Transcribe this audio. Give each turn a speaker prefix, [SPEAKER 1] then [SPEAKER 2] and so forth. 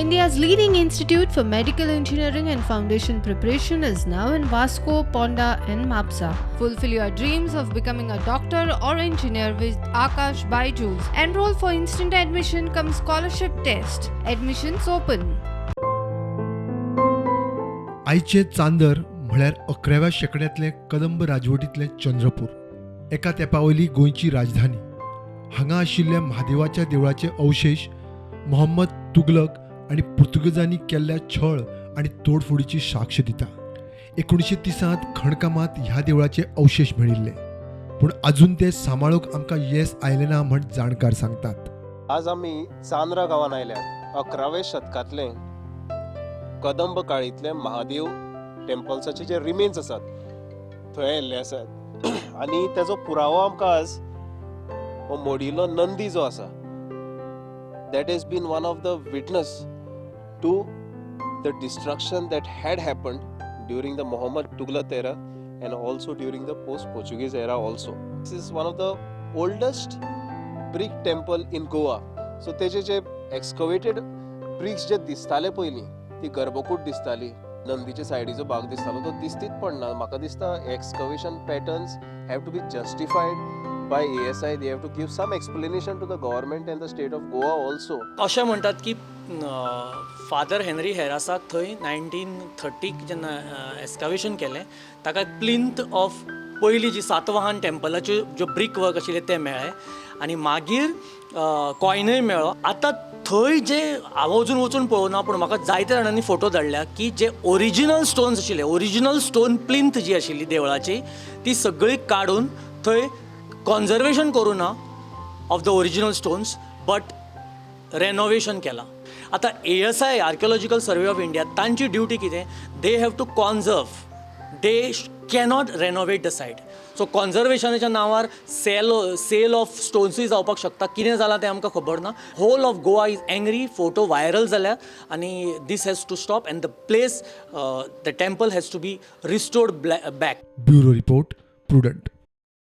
[SPEAKER 1] India's leading institute for medical engineering and foundation preparation is now in Vasco, Ponda, and Mapsa. Fulfill your dreams of becoming a doctor or engineer with Akash Byju's. Enroll for instant admission cum scholarship test. Admissions open.
[SPEAKER 2] आयचें चांदर म्हळ्यार 11व्या शेंकड्यांतलें कदंब राजवटींतलें चंद्रपूर, एका तेंपा वयली गोंयची राजधानी. हांगा आशिल्ल्या म्हादेवाच्या देवळाचे अवशेश मोहम्मद तुगलक आनी पुर्तुगेजांनी केल्ल्या छळ आनी तोडफोडीची साक्ष दिता. 1930त खणकामांत ह्या देवळाचे अवशेश मेळिल्ले, पूण अजून ते सांबाळूंक आमकां येस आयलें ना म्हण जाणकार सांगतात.
[SPEAKER 3] आज आमी चांद्रा गांवांत आयल्यात. 11व्या शतकांतलें कदंब काळींतलें महादेव टेम्पल्साचे जे रिमेन्स आसात थंय आयिल्ले आसात आनी तेजो पुरावो आमकां आज हो मोडिल्लो नंदी जो आसा, that has been one of the witness to the destruction that had happened during the Mohammad Tughlaq era and also during the post Portuguese era also. This is one of the oldest brick temple in Goa. So तेजे जे excavated BRICS जे दिसताले पयलीं, ती गर्भकूट दिसताली, नंदीच्या सायडीचो भाग दिसतालो, तो दिसतीच पडना. म्हाका दिसता excavation patterns have to be justified by ASI. They have to give some explanation to the government and the state of Goa also.
[SPEAKER 4] अशें म्हणटात की फादर हेनरी हेरासाक थंय 1930क जेन्ना एस्कावेशन केलें, ताका प्लिंथ ऑफ पयली जी सातवाहन टेम्पलाच्यो ज्यो ब्रीक वर्क आशिल्लें तें मेळ्ळें आनी मागीर कॉयनूय मेळ्ळो. आतां थंय जे हांव अजून वचून पळोवना, पूण म्हाका जायत्या जाणांनी फोटो धाडल्या की जे ओरिजिनल स्टोन्स आशिल्ले, ओरिजिनल स्टोन प्लिंथ जी आशिल्ली देवळाची, ती सगळी काडून थंय कॉन्जर्वेशन करूं ना of the original stones, but renovation केलां. आतां ASI, Archaeological Survey of India, तांची ड्युटी कितें? They have to conserve, they cannot renovate the site. So कॉन्जर्वेशनाच्या नांवार सेल ऑफ स्टोन्सूय जावपाक शकता. कितें जालां तें आमकां खबर ना. Whole of Goa is angry. Photo viral जाल्या आनी this has to stop and the place, the temple has to be restored back.
[SPEAKER 2] Bureau report, Prudent.